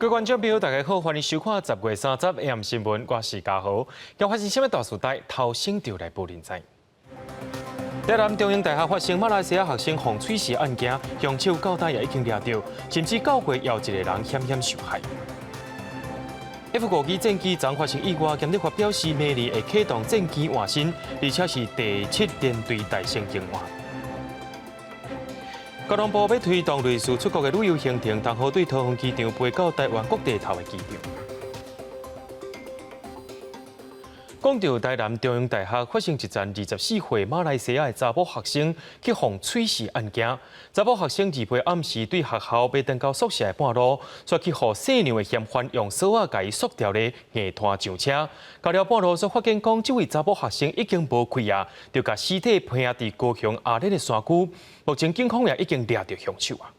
各位觀眾朋友，大家好，歡迎收看10月30 AM 新聞，我是嘉豪。今發生啥物大事代，頭先就來報恁知。台南中英大學發生馬來西亞學生予喙噬案件，兇手到今也已經掠著，甚至九月有一個人險險受害。F-5機戰機昨發生意外，監理法表示明年會啟動戰機換新，而且是第七聯隊大型更換。交通部欲推動類似出國的旅遊行程，通好對桃園機場飛到台灣各地頭的機場。講著台南中英大學發生一陣24歲馬來西亞的查某學生去予喙噬案件。查某學生二八暗時對學校欲轉到宿舍的半路，煞去予姓梁的嫌犯用索仔共伊索牢咧，硬拖上車。到了半路，煞發現講這位查某學生已經無氣啊，就共屍體遺佇高雄阿蓮的山區。目前警方也已經掠著兇手啊。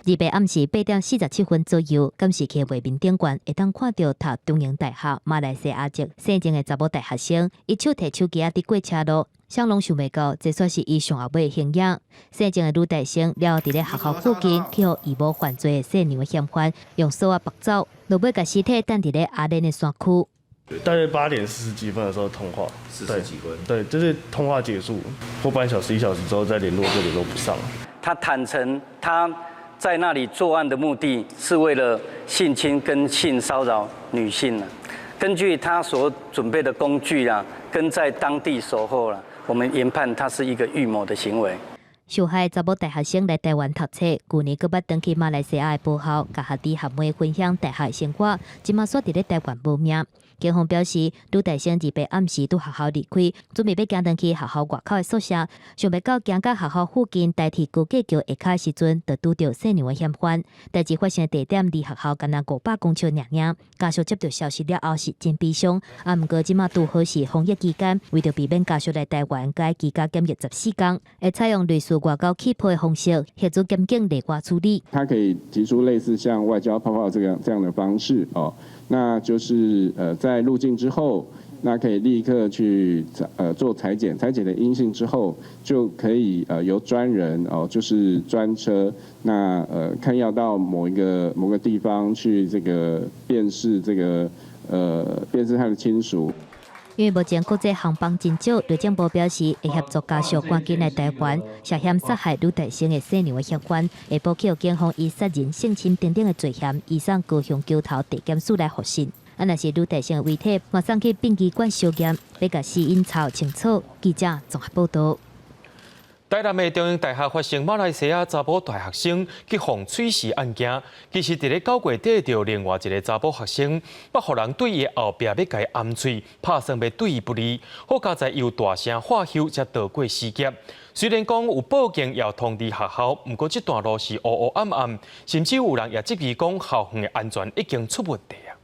二八暗時8點47分左右，監視器畫面頂懸會當看著讀中英大學馬來西亞籍姓鄭的查某大學生，伊手提手機仔佇過車路，啥攏想袂到，這煞是伊上後尾的形影。姓鄭的女大生了後佇咧學校附近去予預謀犯罪的姓梁的嫌犯用索仔縛走，落尾共屍體擲佇咧阿蓮的山區。大約8點40幾分的時候通話，四十幾分，對，就是通話結束，過半小時、一小時之後再聯絡就聯絡不上。他坦承他在那裡作案的目的是為了性侵跟性騷擾女性。根據他所準備的工具啊，跟在當地守候啦，我們研判他是一個預謀的行為。受害查某大學生來台灣讀冊，舊年閣捌轉去馬來西亞的母校，共學弟學妹分享大學生活，這馬煞佇咧台灣無命。警方表示，女大生二八暗時佇學校離開，準備欲行轉去學校外口的宿舍，想袂到行到學校附近台鐵高架橋下跤時陣，就拄著姓梁的嫌犯。代誌發生地點離學校干焦500公尺爾爾。家屬接到消息了後是真悲傷，啊，毋過這馬拄好是防疫期間，為著避免家屬來台灣，該居家檢疫14天，會採用類似外交氣泡的方式協助檢警例外處理。他可以提出類似像外交泡泡這樣的方式哦，那就是在入境之後，那可以立刻去做採檢，採檢的陰性之後，就可以由專人哦，就是專車，那看要到某個地方去這個辨識這個辨識他的親屬。因為目前國際航班真少，內政部表示會協助家屬趕緊來台灣。涉嫌殺害女大生的姓梁的嫌犯，下晡去予警方以殺人、性侵等等的罪嫌，移送高雄橋頭地檢署來複審。啊，若是女大生的遺體，嘛送去殯儀館相驗，欲共死因查清楚。記者綜合報道。台南的中英大學發生馬來西亞查某大學生去予喙噬案件，其實佇咧9月底著另外一個查某學生，捌予人對伊後壁欲共伊掩喙，拍算欲對伊不利，好佳哉又大聲喝休，才逃過死劫。雖然講有報警，也通知學校，毋過這段路是烏烏暗暗，甚至有人也質疑講校園的安全已經出問題啊。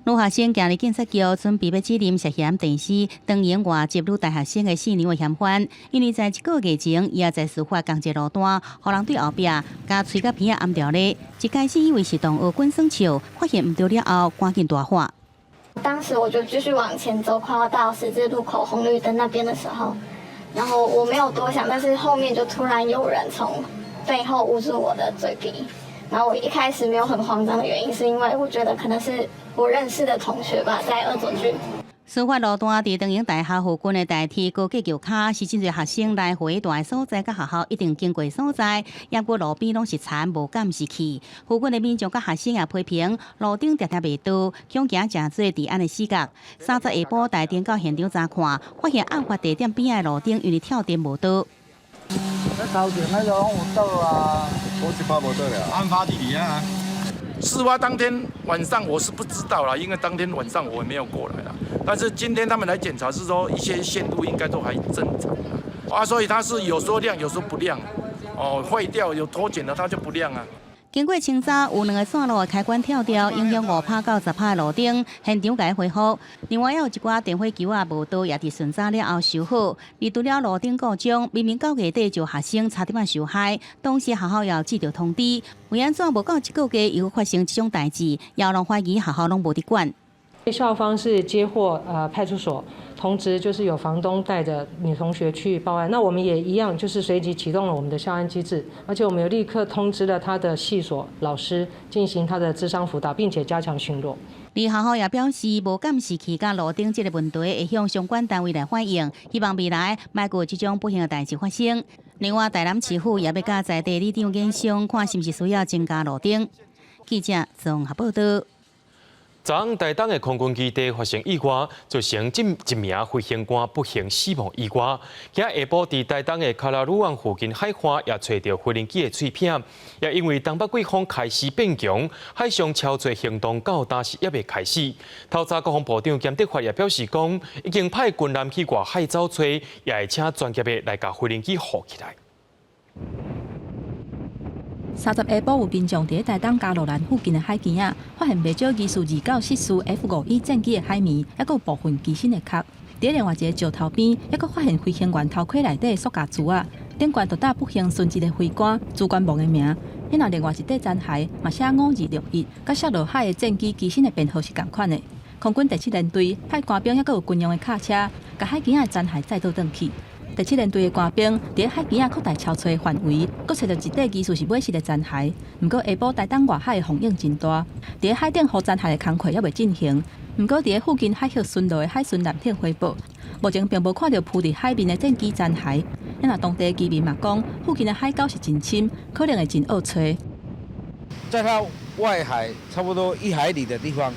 女學生行入警察局，準備欲指認涉嫌電死長榮外籍女大學生的姓梁的嫌犯，因為在一個月前，伊也在事發仝一個路段，予人對後壁共喙佮鼻仔掩牢咧。一開始以為是同學滾耍笑，發現毋對了後，趕緊大喊。當時我就繼續往前走，快要到十字路口紅綠燈那邊的時候，然後我沒有多想，但是後面就突然有人從背後捂住我的嘴鼻。然後我一開始沒有很慌張的原因，是因為我覺得可能是我認識的同學吧，在惡作劇。事發路段佇長榮大學附近的台鐵高架橋跤，是真濟學生來回蹛的所在，佮學校一定經過所在，猶閣路邊攏是田無監視器。附近的民眾佮學生也批評路燈定定袂著，恐驚成做治安的死角。30下晡台電到現場查看，發現案發地點邊仔的路燈因為跳電無著。那頭前那個攏有倒啊，我一拍無倒了。案發地點啊。事發當天晚上我是不知道啦，因為當天晚上我沒有過來啦。但是今天他們來檢查是說一些線路應該都還正常啊，所以它是有時候亮，有時候不亮，哦，壞掉有脫檢的它就不亮啊。經過清查，有兩個線路的開關跳掉，影響5拍到10拍的路燈，現場共恢復。另外，還有一寡電火球仔無著，也佇巡查了後修好。而除了路燈故障，明明9月底就學生差點仔受害，當時學校也有接著通知，為按怎無夠一個月又發生這種代誌，也有人懷疑學校攏無佇管。校方是接獲派出所通知，就是有房東帶著女同學去報案。那我們也一樣，就是隨即啟動了我們的校安機制，而且我們有立刻通知了他的系所老師進行他的諮商輔導，並且加強巡邏。而學校也表示，無監視器佮路燈這个問題，會向相關單位來反映，希望未來莫閣有這種不幸的代誌發生。另外，台南市府也欲佮在地里長研商，看是毋是需要增加路燈。記者綜合報道。昨昏台東的空軍基地發生意外，造成這一名飛行官不幸死亡意外。今下晡佇台東的卡拉魯灣附近海岸也揣著飛行機的碎片，也因為東北季風開始變強，海上搜尋行動到今時猶未開始。透早國防部長嚴德發也表示講，已經派軍艦去外海走揣，也會請專業的來共飛行機護起來。30下晡有民眾佇台東嘉路蘭附近的海墘仔，發現袂少疑似29失事 F-5E 戰機的海綿，猶閣有部分機身的殼。佇另外一个石頭邊，猶閣發現飛行員頭盔內底塑膠珠仔，頂懸就搭不幸殉職的飛官朱關望的名。彼另外一塊殘骸嘛寫5261，佮摔落海的戰機機身的編號是仝款的。空軍第七聯隊派官兵，猶閣有軍用的卡車，共海墘仔的殘骸載倒轉去。第七聯隊的官兵佇海墘仔擴大搜揣範圍，閣揣著一塊疑似是尾翼的殘骸。毋過下晡台東外海的風湧真大，佇海頂護殘骸的工課猶未進行。毋過佇附近海域巡邏的海巡艦艇回報，目前並無看著浮佇海面的戰機殘骸。若當地居民嘛講，附近的海溝是真深，可能會真惡揣。在它外海差不多1海里的地方，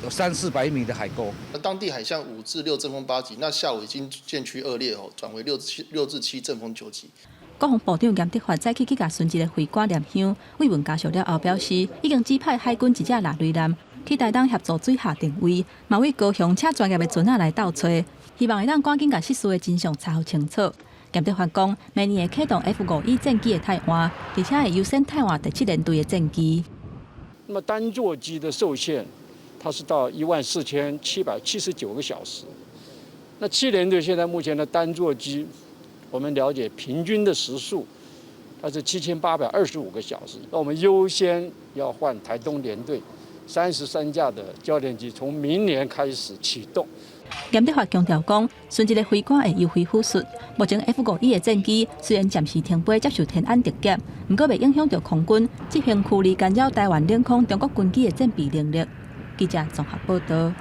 有三四百米的海溝。當地海象5至6陣風8級，那下午已經漸趨惡劣哦，轉為6至7陣風9級。國防部長嚴德發早起去共殉職的飛官念香，慰問家屬了後表示，已經指派海軍一隻獵雷艦去台東協助水下定位，嘛對高雄請專業的船仔來鬥揣，希望會當趕緊共失事的真相查清楚。嚴德發講，明年會啟動 F-5E 戰機的汰換，而且會優先汰換第七聯隊的戰機。那麼單座機的壽限，它是到14,779個小時。那七聯隊現在目前的單座機，我們了解平均的時數，它是7825個小時。那我們優先要換台東聯隊33架的教練機，從明年開始啟動。嚴德發強調講，殉職的飛官會優惠撫恤。目前 F-5E 的戰機雖然暫時停飛接受天安特檢，毋過袂影響著空軍執行驅離干擾台灣領空中國軍機的戰備能力。記者綜合報道。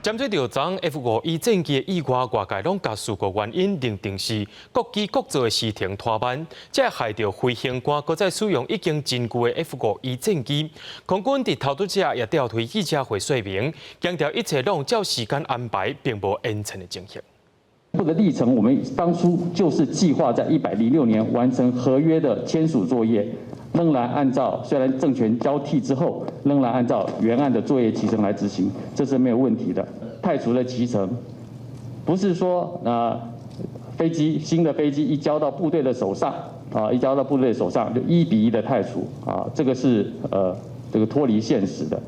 針對著昨 F-5E 戰機的意外，外界攏共事故原因認定是國機國造的時程拖慢，才會害著飛行官閣再使用已經真舊的 F-5E 戰機。空軍佇頭拄仔也召開記者會說明，強調一切攏照時間安排，並無延遲的情形。這個歷程，我們當初就是計劃在106年完成合約的簽署作業，仍然按照雖然政權交替之後，仍然按照原案的作業期程來執行，這是沒有問題的。汰除的期程，不是說啊飛機新的飛機一交到部隊的手上啊，一交到部隊的手上就1比1的汰除啊，這個是這個脫離現實的。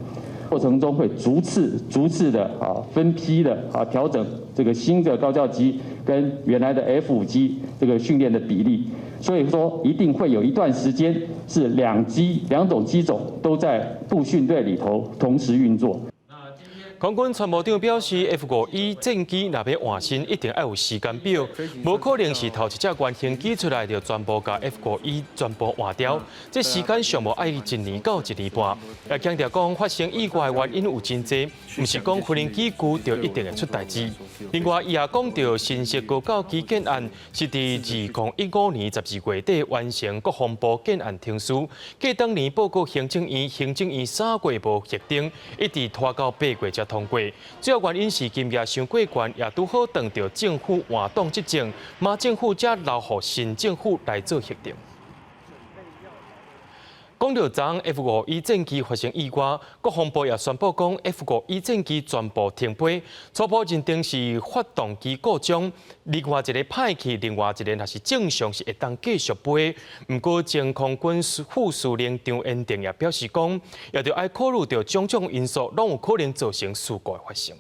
過程中會逐次、逐次的啊分批的啊調整這個新的高教機跟原來的 F-5機這個訓練的比例，所以說一定會有一段時間是兩機兩種機種都在部訓隊裡頭同時運作。空軍參謀長表示，F-5E 戰機若欲換新，一定愛有時間表，無可能是頭一隻原型機出來就全部共 F-5E 全部換掉。這時間上無愛一年到一年半。也強調講，發生意外的原因有真濟，毋是講飛行機舊就一定會出代誌。另外，伊也講著新式高教機建案是佇2015年12月底完成國防部建案程序，過當年報告行政院，行政院3月無核定，一直拖到8月才通過。主要原因是金額傷過懸，也拄好撞著政府換黨執政，馬政府才留予新政府來做核定。講著昨 F-5E 戰機發生意外，國防部也宣布講 F-5E 戰機全部停飛，初步認定是發動機故障，另外一个歹去，另外一个若是正常是會當繼續飛。毋過前空軍副司令張延定也表示講，也著愛考慮著種種因素，攏有可能造成事故的發生。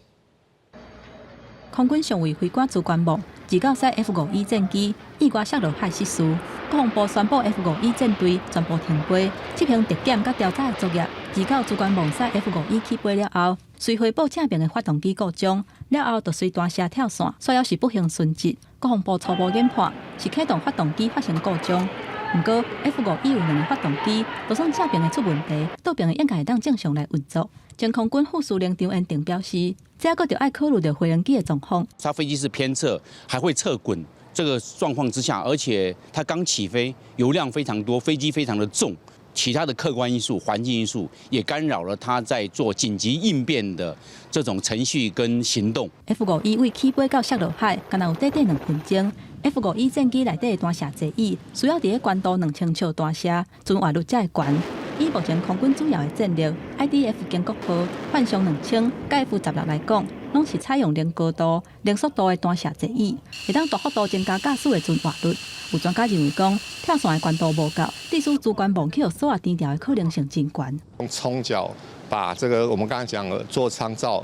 空軍上尉飛官朱關望，29駛 F-5E 戰機意外摔落海失事，國防部宣布 F-5E 戰隊全部停飛，執行特檢佮調查的作業。29朱關望駛 F-5E 起飛了後，隨回報正爿的發動機故障，了後就隨彈射跳傘，煞猶是不幸殉職。國防部初步研判是啟動發動機發生故障。毋過 F-5E 有兩个發動機，就算正爿的出問題，倒爿的應該會當正常來運作。前空軍副司令張延定表示，這閣著愛考慮著飛行機的狀況。它飛機是偏側，還會側滾，這個狀況之下，而且它剛起飛，油量非常多，飛機非常的重，其他的客觀因素、環境因素也干擾了它在做緊急應變的這種程序跟行動。 F-5E 對起飛到摔落海，敢若有短短2分鐘。F-5E 戰機內底的彈射座椅需要佇咧懸度2000尺彈射，存活率才會懸。以目前空軍主要的戰力，IDF 經國號、幻象2000、佮 F-16來講，攏是採用零高度、零速度的彈射座椅，會當大幅度增加駕駛的存活率。有專家認為講，跳傘的懸度無夠，致使主觀望去予鎖仔彈掉的可能性真懸。用衝腳把這個我們剛才講的座艙罩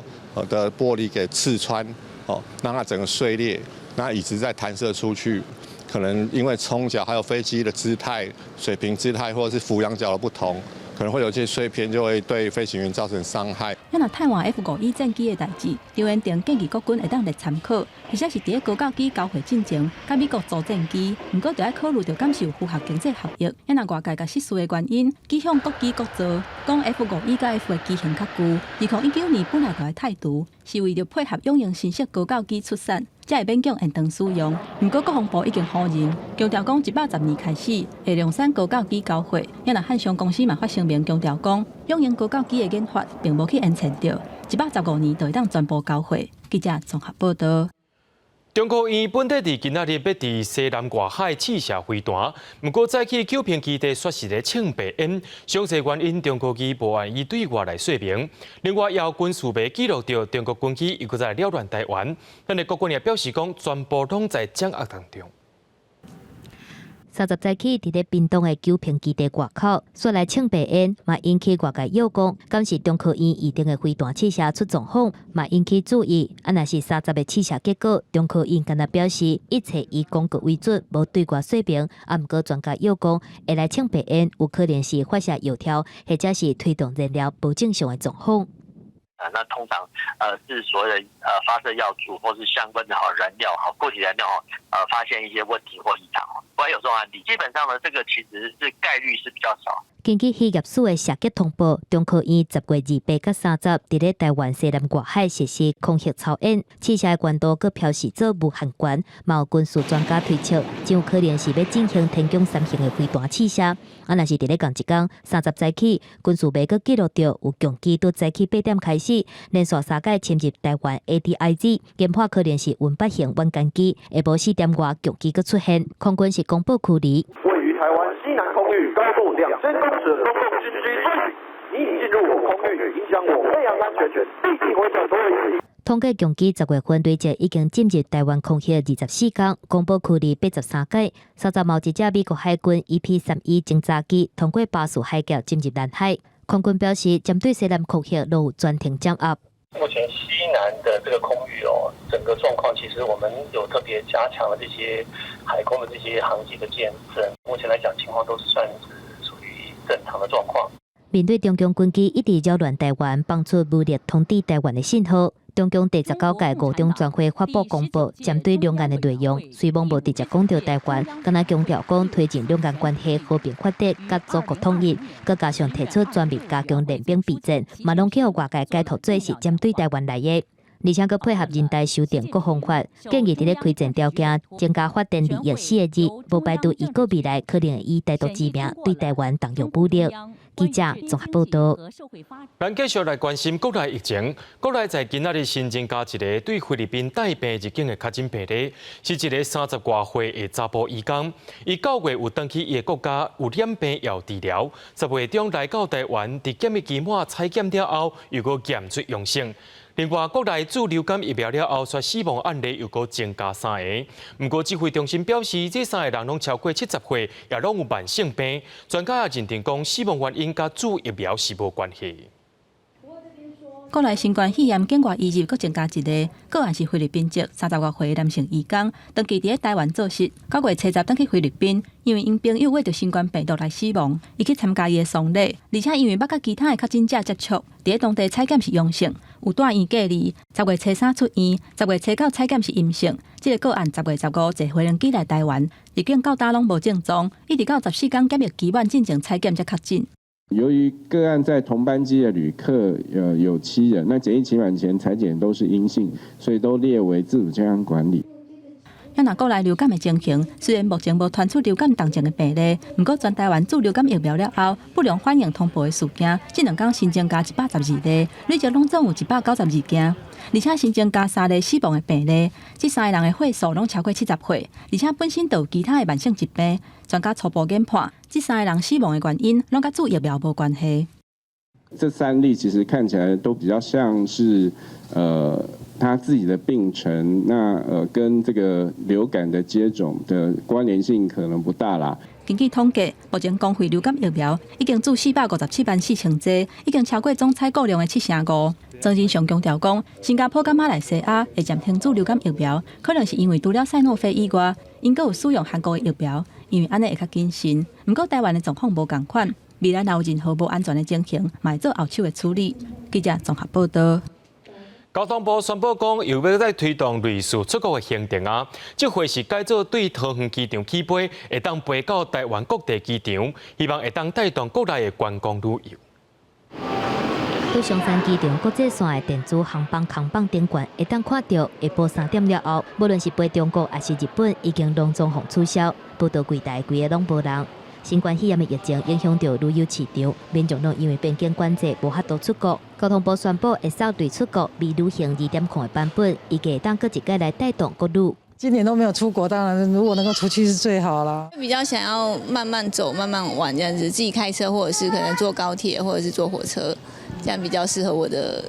的玻璃給刺穿，哦，讓它整個碎裂，那椅子再彈射出去，可能因為衝腳還有飛機的姿態、水平姿態或者是俯仰角的不同，可能會有些碎片就會對飛行員造成傷害。若若汰換 F-5E 戰機的代誌，張延定建議國軍會當來參考，或者是佇咧高教機交會進前，佮美國租戰機，毋過著愛考慮著敢是有符合經濟效益。若外界共失事的原因，指向國機國造，講 F-5E 佮 F 的機型較舊，2019年本來就愛汰除，是為著配合勇鷹新式高教機出產，才會勉強延長使用。毋過國防部已經否認，強調講110年開始會量產高教機交貨。若漢翔公司嘛發聲明強調講，勇鷹高教機的研發並無去延遲著，115年就會當全部交貨。記者綜合報道。中科院本底佇今仔日欲佇西南外海試射飛彈，毋過早起九坪基地煞是咧衝白煙，詳細原因中科院無願意對外來說明。另外，也有軍事迷記錄著中國軍機又閣再擾亂台灣，但是國軍也表示講，全部攏在掌握當中。30早起，佇咧屏東的九坪基地外口，煞來衝白煙，嘛引起外界臆講，敢是中科院預定的飛彈試射出狀況，嘛引起注意。啊，若是三十的試射結果，中科院敢若表示一切以公告為準，無對外說明。啊，毋過專家臆講，會來衝白煙，有可能是發射藥條，或者是推動燃料無正常的狀況。那通常是所謂的發射藥柱或是相關的哈燃料哈固體燃料哈發現一些問題或異常，不會有這種案例。基本上呢，這個其實是概率是比較少。根據漁業署的射擊通報，中科院10月28佮30，佇咧台灣西南外海實施空襲操演，試射的懸度閣標示做無限懸，嘛有軍事專家推測，真有可能是欲進行天弓三型的飛彈試射。啊，若是佇咧仝一工，三十早起，軍事迷閣記錄著有共機佇早起8點開始，連續三擺侵入台灣 ADIZ，研判可能是運八型遠干機，下晡4點外共機閣出現，空軍是公布驅離。位於台灣西南空域高度2000公尺的中共軍機，你已進入我空域，影響我飛航安全，立即回轉所有。統計共機10月份累計已經進入台灣空域24工，公布驅離83擺。30嘛有一隻美國海軍 EP-3E 偵察機通過巴士海峽進入南海。空軍表示，針對西南空域攏有全程掌握。目前西南的這個空域哦，整個狀況其實我們有特別加強了這些海空的這些航機的監偵。目前來講，情況都是算是屬於正常的狀況。面對中共軍機一直擾亂台灣，放出武力統治台灣的信號。中共第19屆五中全會發布公報，針對兩岸的內容，雖罔無直接講著台灣，敢若強調講推進兩岸關係和平發展、佮祖國統一，閣加上提出全面加強練兵備戰，嘛攏去予外界解讀做是針對台灣來的。而且閣配合人大修訂國防法，建議佇咧開戰條件增加法定利益四個字，無排除預告未來可能會以台獨之名對台灣動用武力。記者綜合報道。咱繼續來關心國內疫情。國內在今仔日新增加一个對菲律賓帶病入境的確診病例，是一个30外歲的查埔移工。伊9月有轉去伊的國家，有染病也有治療。10月中來到台灣，佇檢疫期滿採檢了後，又閣驗出陽性。另外，國內注流感疫苗了後，煞死亡案例又閣增加三个。毋過指揮中心表示，這三个人攏超過70歲，也攏有慢性病。專家也認定講，死亡原因佮注疫苗是無關係。國內新冠肺炎境外移入閣增加一个，個案是菲律賓籍30外歲男性移工，長期佇咧台灣做事，9月70轉去菲律賓，因為𪜶朋友穢著新冠病毒來死亡，伊去參加伊的喪禮，而且因為捌佮其他的確診者接觸，佇咧當地採檢是陽性，有蹛院隔離，10月初3出院，10月初9採檢是陰性。這个個案10月15坐飛行機來台灣，入境到今攏無症狀，一直到14天檢疫期滿進前採檢才確診。由於個案在同班機的旅客，有7人，那檢疫期滿前採檢都是陰性，所以都列為自主健康管理。啊若國內流感的情形，雖然目前無傳出流感重症的病例，毋過全台灣注流感疫苗了後，不良反應通報的事件，這兩工新增加112例，累計攏總有192件，而且新增加三例死亡的病例，這三个人的歲數攏超過70歲，而且本身就有其他的慢性疾病。專家初步研判，這三个人死亡的原因攏佮注疫苗無關係。這三例其實看起來都比較像是，他自己的病程，那跟這個流感的接種的關聯性可能不大啦。根據統計，目前公費流感疫苗已經注457萬4千劑，已經超過總採購量的7成5。莊人祥強調講，新加坡佮馬來西亞會暫停注流感疫苗，可能是因為除了賽諾菲以外，𪜶閣有使用韓國的疫苗，因為按呢會較謹慎。毋過台灣的狀況無仝款，未來若有任何無安全的情形，嘛會做後手的處理。記者綜合報道。交通部宣布講，又欲再推動類似出國的行程啊！這回是改做對桃園機場起飛，會當飛到台灣各地機場，希望會當帶動國內的觀光旅遊。對松山機場國際線的電子航班空板頂懸，會當看著下晡3點了後，無論是飛中國抑是日本，已經攏總予取消，報到櫃台規个攏無人。新冠肺炎的疫情影響著旅遊市場，民眾攏因為邊境管制無法度出國。交通部宣布會使對出國微旅行2.0的版本，預計會當閣一擺來帶動國旅。今年都沒有出國，當然如果能夠出去是最好啦。比較想要慢慢走、慢慢玩這樣子，自己開車或者是可能坐高鐵或者是坐火車，這樣比較適合我的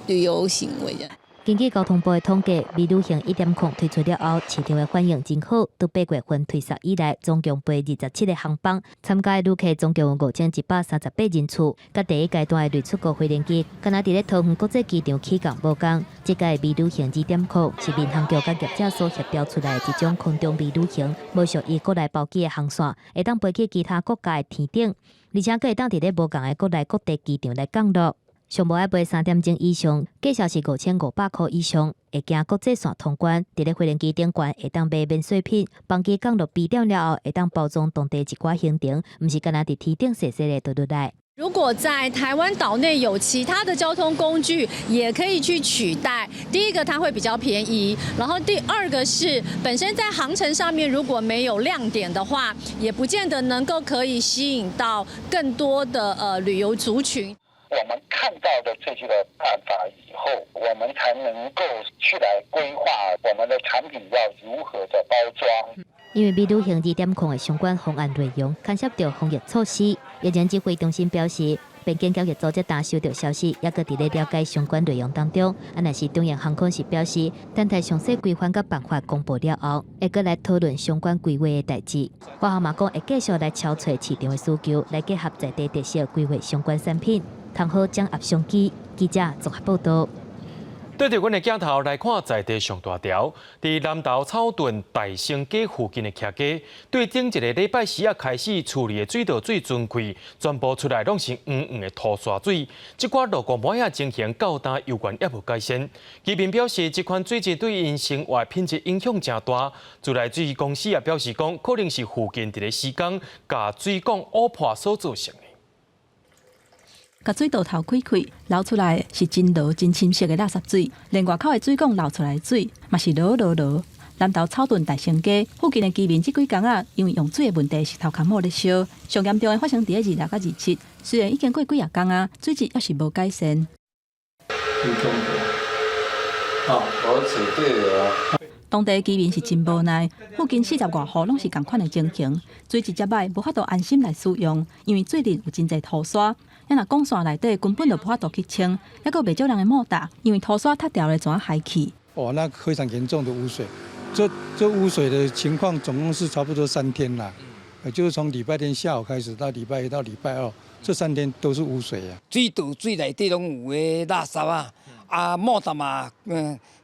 旅遊行為。這樣。根據交通部的統計，微旅行1.0推出了後，市場的反應真好。自8月份推出以來，總共飛27個航班，參加的旅客總共有5138人次。佮第一階段的類出國飛行機，敢若佇咧桃園國際機場起降無仝。這屆微旅行2.0是民航局佮業者所協調出來的一種空中微旅行，無屬於國內包機的航線，會當飛去其他國家的天頂，而且閣會當佇咧無仝的國內各地機場來降落。上無愛飛3點鐘以上，價數是5500箍以上，會經國際線通關，佇咧飛行機頂懸會當買免稅品，班機降落備點了後，會當包裝當地一寡行程，毋是干焦佇天頂踅踅咧就落來。如果在台灣島內有其他的交通工具，也可以去取代。第一個，它會比較便宜；然後第二個是本身在航程上面如果沒有亮點的話，也不見得能夠可以吸引到更多的旅遊族群。我們看到的這些個辦法以後，我們才能夠去來規劃我們的產品要如何的包裝。因為微旅行2.0的相關方案內容牽涉著防疫措施，疫情指揮中心表示，邊境檢疫組織當收到消息，猶閣佇咧了解相關內容當中。啊，若是中央航空是表示，等待詳細規範佮辦法公布了後，會閣來討論相關規劃的代誌。華航嘛講會繼續來敲揣市場的需求，來結合在地特色規劃相關產品。通好掌握商機，記者綜合報道。對著阮的鏡頭來看，在地上大條，佇南投草屯大成街附近的徛家，對頂一个禮拜四仔開始，厝裡的水道水準開，全部出來攏是黃黃的塗沙水。這寡落雨滿仔情形，到今猶原猶無改善。居民表示，這款水質對𪜶生活品質影響誠大。自來水公司也表示講，可能是附近佇咧施工，共水管挖破所造成的。共水道頭開開，流出來是真濁、真深色的垃圾水，連外口的水管流出來的水嘛是濁濁濁。南投草屯大成街附近的居民這幾工仔，因為用水的問題是頭殼某咧燒。上嚴重的發生佇咧26佮27，雖然已經過幾仔工啊，水質猶是無改善。哦，我水對啊。當地居民是真無奈，附近40外戶攏是仝款的情形，水質遮䆀，無法度安心來使用，因為水裡有真濟塗沙，啊若管線內底根本就無法度去清，猶閣袂少人會莫打，因為塗沙踢掉咧怎海去？哦，那非常嚴重的污水，這污水的情況總共是差不多3天啦，就是從禮拜天下午開始到禮拜一到禮拜二，這3天都是污水啊。水道水內底攏有的垃圾啊，啊，莫打嘛，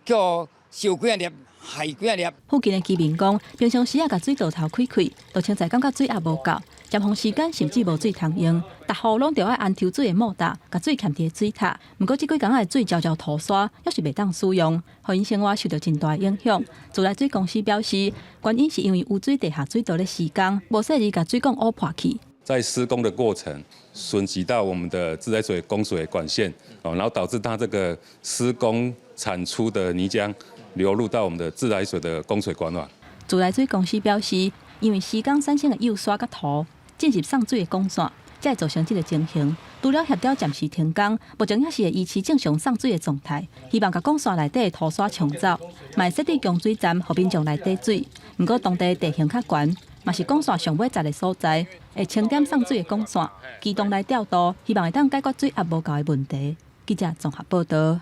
叫燒幾仔粒。害幾仔粒。附近的居民講，平常時仔共水道頭開開，就凊彩感覺水壓無夠，尖峰時間甚至無水通用，逐戶攏著愛按抽水的莫達，共水徛佇水塔。毋過這幾工的水澆澆塗沙，猶是袂當使用，予𪜶生活受著真大影響。自來水公司表示，原因是因為污水地下水道咧施工，無細膩共水管挖破去。在施工的過程，損及到我們的自來水供水管線，哦，然後導致它這個施工產出的泥漿流入到我們的自來水的供水管網。自來水公司表示，因為施工產生的幼沙佮塗進入送水的管線，才會造成這個情形。除了協調暫時停工，目前猶是會維持正常送水的狀態，希望共管線內底的塗沙沖走，嘛會設置供水站，予民眾來提水。毋過當地地形較懸，嘛是管線上尾閘的所在，會清點送水的管線，機動來調度，希望會當解決水壓無夠的問題。記者綜合報導。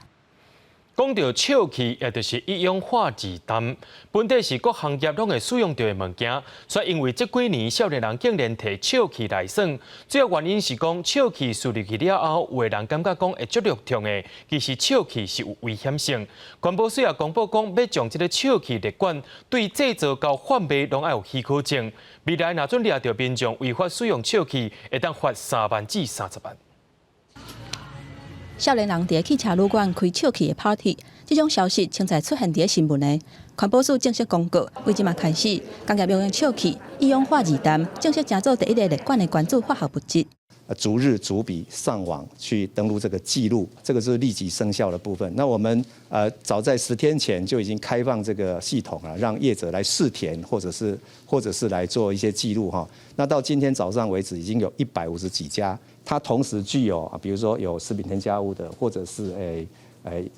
講到笑氣，也就是一氧化二氮，本底是各行業攏會使用著的物件，卻因為這幾年少年人竟然提笑氣來耍，主要原因是講笑氣吸入去了後，有的人感覺講會足著痛的，其實笑氣是有危險性。環保署也公布講，欲將這个笑氣列管對製造到販賣攏愛有許可證。未來若準掠著民眾違法使用笑氣，會當罰3萬至30萬。少年人佇汽車旅館開笑氣的 party，這種消息凊彩出現佇新聞的。環保署正式公告，對這馬開始，工業用的笑氣一氧化二氮正式成做第一个列管的關注化學物質。逐日逐筆上網去登錄這個記錄，這個是立即生效的部分。那我們早在10天前就已經開放這個系統了，讓業者來試填，或者是來做一些記錄哈。那到今天早上為止，已經有150幾家，它同時具有啊，比如說有食品添加物的，或者是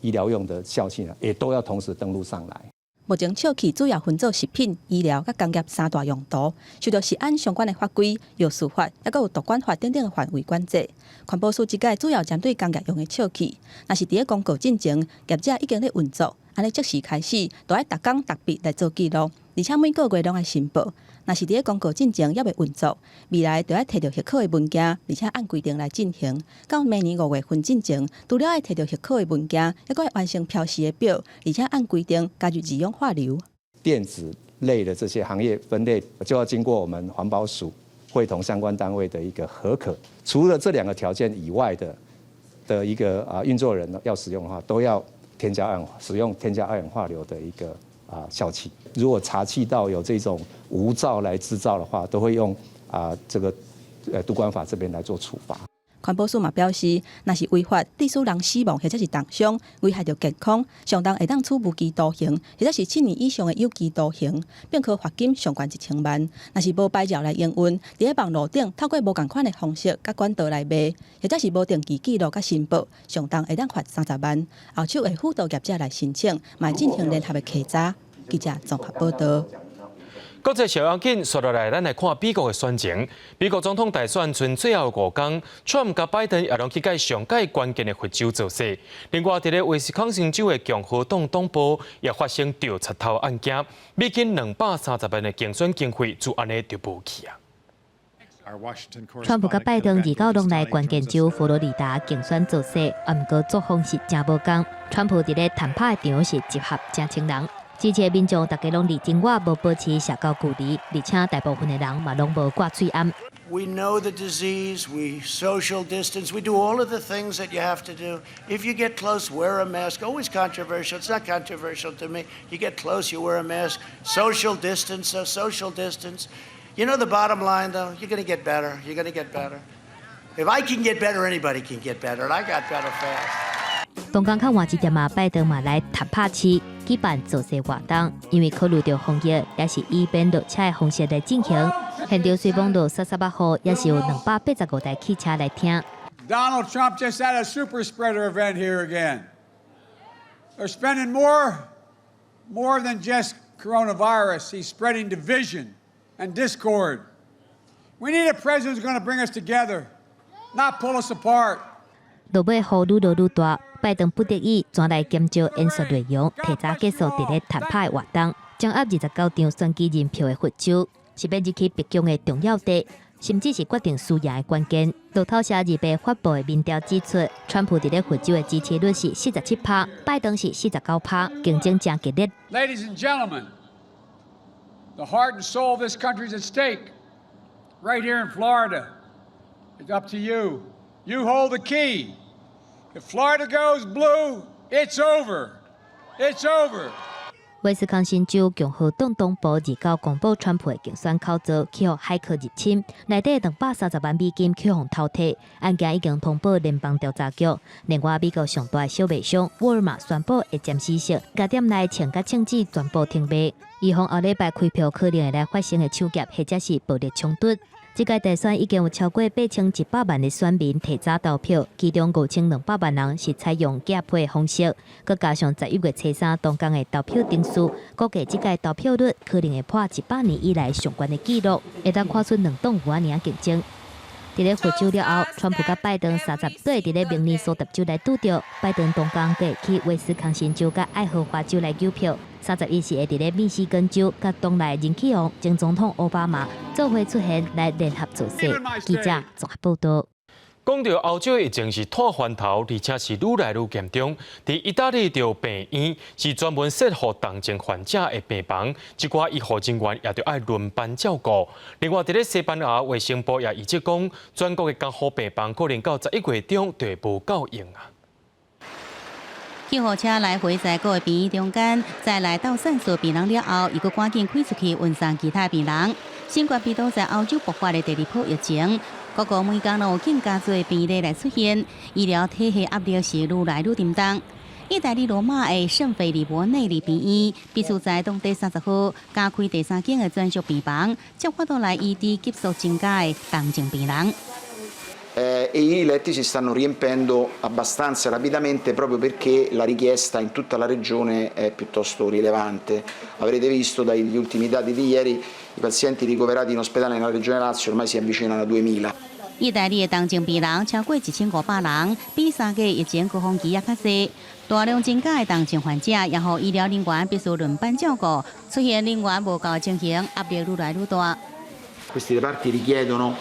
醫療用的笑氣呢，也都要同時登錄上來。目前笑氣主要分做食品、醫療佮工業三大用途，受著食安相關的法規、藥事法，猶閣有毒管法等等的範圍管制。環保署這擺主要針對工業用的笑氣，若是佇咧公告進前，業者已經咧運作，按呢即時開始，著愛逐工逐筆來做記錄，而且每個月攏愛申報。若是佇咧公告進前猶未運作，未來著愛提著許可的文件，而且按規定來進行。到明年5月份進前，除了愛提著許可的文件，猶閣愛完成標示的表，而且按規定加入二氧化硫。電子類的這些行業分類，就要經過我們環保署會同相關單位的一個核可。除了這兩個條件以外的一個運作人要使用的話，都要添加二使用添加二氧化硫的一個笑氣。如果查緝到有這種無照來製造的話，都會用這個毒管法這邊來做處罰。環保署嘛表示，若是違法，致使人死亡或者是重傷，危害著健康，上重會當處無期徒刑，或者是7年以上的有期徒刑，並科罰金上懸1000萬。若是無牌照來營運，佇咧網路頂透過無仝款的方式佮管道來賣，或者是無定期記錄佮申報，上重會當罰30萬。後手會輔導業者來申請，嘛會進行聯合的稽查。記者綜合報導。國際消息緊，紲落來，咱來看美國的選情。美國總統大選賰最後5工，川普佮拜登也攏去共上蓋關鍵的佛州造勢。另外，佇咧威斯康星州的共和黨黨部也發生著賊偷案件，美金230萬的競選經費就按呢就無去啊。川普佮拜登29攏來關鍵州佛羅里達競選造勢，毋過作風是誠無仝。川普佇咧坦帕的場是集合誠千人。支持的民眾逐家攏離真遠，無保持社交距離，而且大部分的人嘛攏無掛喙罨。 We know the disease, we social distance, we do all of the things that you have to do. If you get close, wear a mask. Always controversial. It's not controversial to me. You get close, you wear a mask. Social distance, so social distance. You know the bottom line, though? You're going to get better. You're going to get better. If I can get better, anybody can get better. And I got better fast. 同工較晚一點仔，拜登嘛來坦帕市舉辦造勢活動，因為考慮著防疫，也是以免落車的方式來進行。現場雖罔落捒捒仔雨，也是有285台汽車來聽。 Donald Trump just had a super spreader event here again. They're spending more than just coronavirus. He's spreading division and discord. We need a president who's going to bring us together, not pull us apart. 落尾雨愈落愈大，拜登不得已轉來減少演說內容，提早結束佇咧坦帕的活動。掌握29場選舉人票的佛州，是欲入去白宮的重要地，甚至是決定輸贏的關鍵。路透社28發布的民調指出，川普佇咧佛州的支持率是47趴，拜登是49趴，競爭誠激烈。 Ladies and gentlemen, the heart and soul of this country is at stake. Right here in Florida, it's up to you. You hold the key. If Florida goes blue, it's over. It's over. 威斯康辛州共和黨黨部二九公布川普的競選口座去予駭客入侵，內底230萬美金去予偷提，案件已經通報聯邦調查局。另外，美國上大的小賣商沃爾瑪宣布會暫時性共店內秤佮秤子全部停賣，預防後禮拜開票可能會來發生的搶劫或者是暴力衝突。這屆大選已經有超過8100萬的選民提早投票，其中5200萬人是採用寄批的方式，閣加上11月初三當工的投票程序，估計這屆投票率可能會破100年以來上懸的紀錄，會當看出兩黨有按呢仔競爭。佇咧佛州了後，川普佮拜登30對佇咧明尼蘇達州來拄著，拜登當工會去威斯康辛州佮愛荷華州來搝票。31是會佇咧密西根州佮黨內人氣王前總統奧巴馬做伙出現來聯合造勢。記者綜合報導。講著歐洲疫情是湠翻頭，而且是愈來愈嚴重。佇意大利著病院是專門設予重症患者的病房，這寡醫護人員也著愛輪班照顧。另外，佇咧西班牙衛生部也預測講，全國的加護病房可能到11月中就會無夠用啊。救護車來回在各個病院中間，載來鬥散數病人了後，又閣趕緊開出去運送其他病人。新冠病毒在歐洲爆發的第二波疫情，各國每工攏有更加濟病例來出現，醫療體系壓力是愈來愈沉重。意大利羅馬的聖費利伯內利病院，必須在當地30號加開第三間的專屬病房，才有法度來醫治急速增加的重症病人。 E i letti si stanno riempendo abbastanza rapidamente proprio perché la richiesta in tutta la regione è piuttosto rilevante. Avrete visto dagli ultimi dati di ieri i pazienti ricoverati in ospedale nella regione Lazio ormai si avvicinano a 2000. 意大利的重症病人超過1500人，比3月疫情高峰期猶較濟。大量增加的重症患者，也予醫療人員必須輪班照顧，出現人員無夠情形，壓力愈來愈大。 Questi reparti richiedono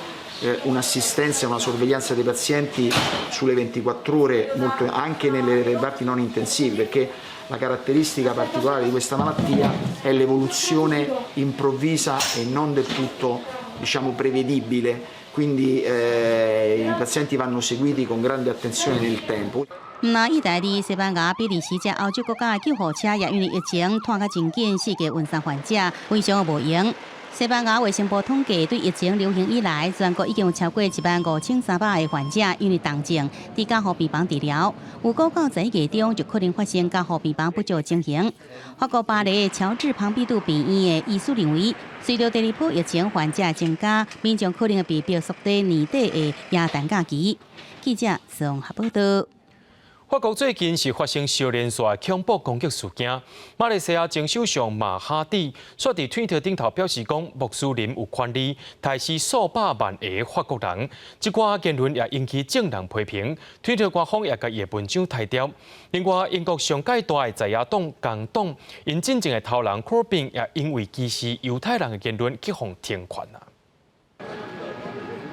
un'assistenza e una sorveglianza dei pazienti sulle 24 ore, molto, anche nelle reparti non intensivi, perché la caratteristica particolare di questa malattia è l'evoluzione improvvisa e non del tutto, diciamo, prevedibile, quindi i pazienti vanno seguiti con grande attenzione nel tempo. 毋但意大利、西班牙、比利時這歐洲國家的救護車也因為疫情拖較真緊，四界運送患者，非常的無閒。西班牙衛生部統計，對疫情流行以來，全國已經有超過1萬5300個患者因為重症佇加護病房治療。有估到11月中就可能發生加護病房不足情形。法國巴黎喬治龐畢度病院的醫師認為，隨著第二波疫情患者增加，民眾可能會被迫縮短年底的耶誕假期。記者綜合報道。法國最近是發生相連紲的恐怖攻擊事件。馬來西亞前首相馬哈蒂煞佇推特頂頭表示講，穆斯林有權利刣死數百萬个法國人。這寡言論也引起眾人批評，推特官方也共伊的文章刣掉。另外，英國上蓋大的在野黨工黨，𪜶進前的頭人科賓也因為歧視猶太人的言論去予停權啊。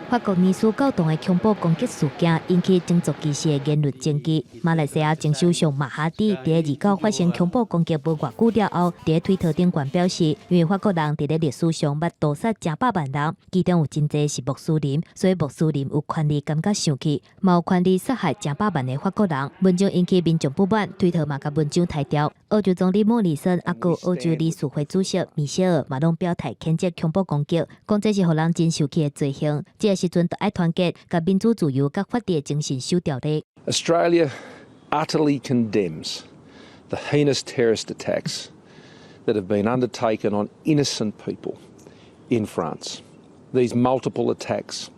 法國尼斯教堂的恐怖攻擊事件引起種族歧視的言論爭議。馬來西亞前首相馬哈蒂佇29發生恐怖攻擊無偌久了後，佇推特頂懸表示，因為法國人佇咧歷史上捌屠殺成百萬人，其中有真濟是穆斯林，所以穆斯林有權利感覺生氣，嘛有權利殺害成百萬个法國人。文章引起民眾不滿，推特嘛共文章刣掉。澳洲總理莫里森猶閣澳洲理事會主席米歇爾嘛攏表態譴責恐怖攻擊，講這是予人真受氣的罪行。這個時陣著愛團結，共民主自由佮法治的精神守牢咧。 Australia utterly condemns the heinous terrorist attacks that have been undertaken on innocent people in France. These multiple attacks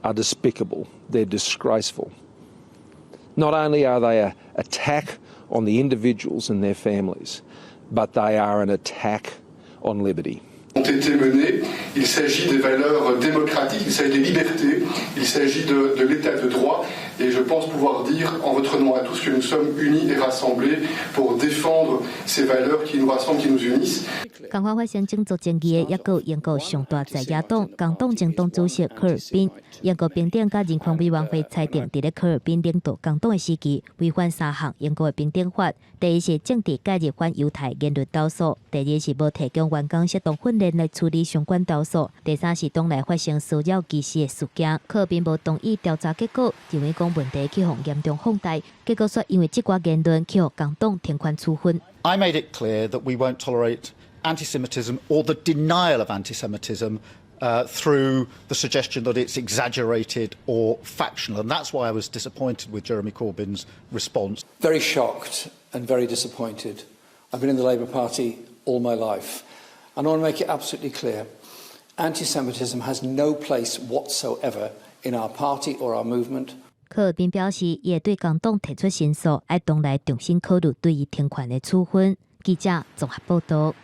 are despicable. They're disgraceful. Not only are they an attack on the individuals and their families, but they are an attack on liberty. Ont été menées. Il s'agit des valeurs démocratiques, il s'agit des libertés, il s'agit de l'état de droit. Et je pense pouvoir dire en votre nom à tous que nous sommes unis et rassemblés pour défendre ces valeurs qui nous rassemblent, qui nous unissent. 仝款發生種族爭議的，猶閣有英國上大在野黨工黨前黨主席科爾賓。英國平等佮人權委員會裁定，佇咧科爾賓領導工黨的時期，違反三項英國的平等法。第一是政治介入反猶太言論投訴；第二是無提供員工適當訓練。練來處理相關投訴。第三是黨內發生騷擾歧視的事件，柯爾賓無同意調查結果，認為講問題去予嚴重放大，結果煞因為這寡言論去予工黨停權處分。 I made it clear that we won't tolerate anti-Semitism or the denial of anti-Semitism through the suggestion that it's exaggerated or factional. And that's why I was disappointed with Jeremy Corbyn's response. Very shocked and very disappointed. I've been in the Labour Party all my life. And I want to make it absolutely clear anti Semitism has no place whatsoever in our party or our movement. 柯爾賓表示，伊會對工黨提出申訴，愛黨內重新考慮對伊停權的處分。記者綜合報道。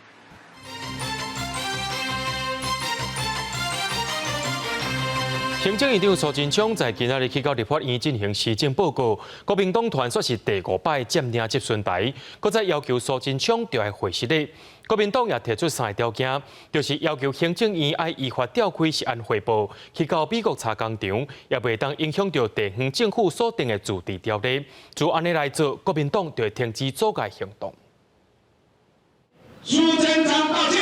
行政院長蘇貞昌在今仔日去到立法院進行施政報告，國民黨團煞是第五擺佔領質詢台，閣再要求蘇貞昌著愛回失禮。國民黨也提出三个條件，就是要求行政院愛依法調開食安匯報，去到美國查工廠，也袂當影響著地方政府所定的自治條例。就按呢來做，國民黨就會停止阻礙行動。蘇貞昌道歉。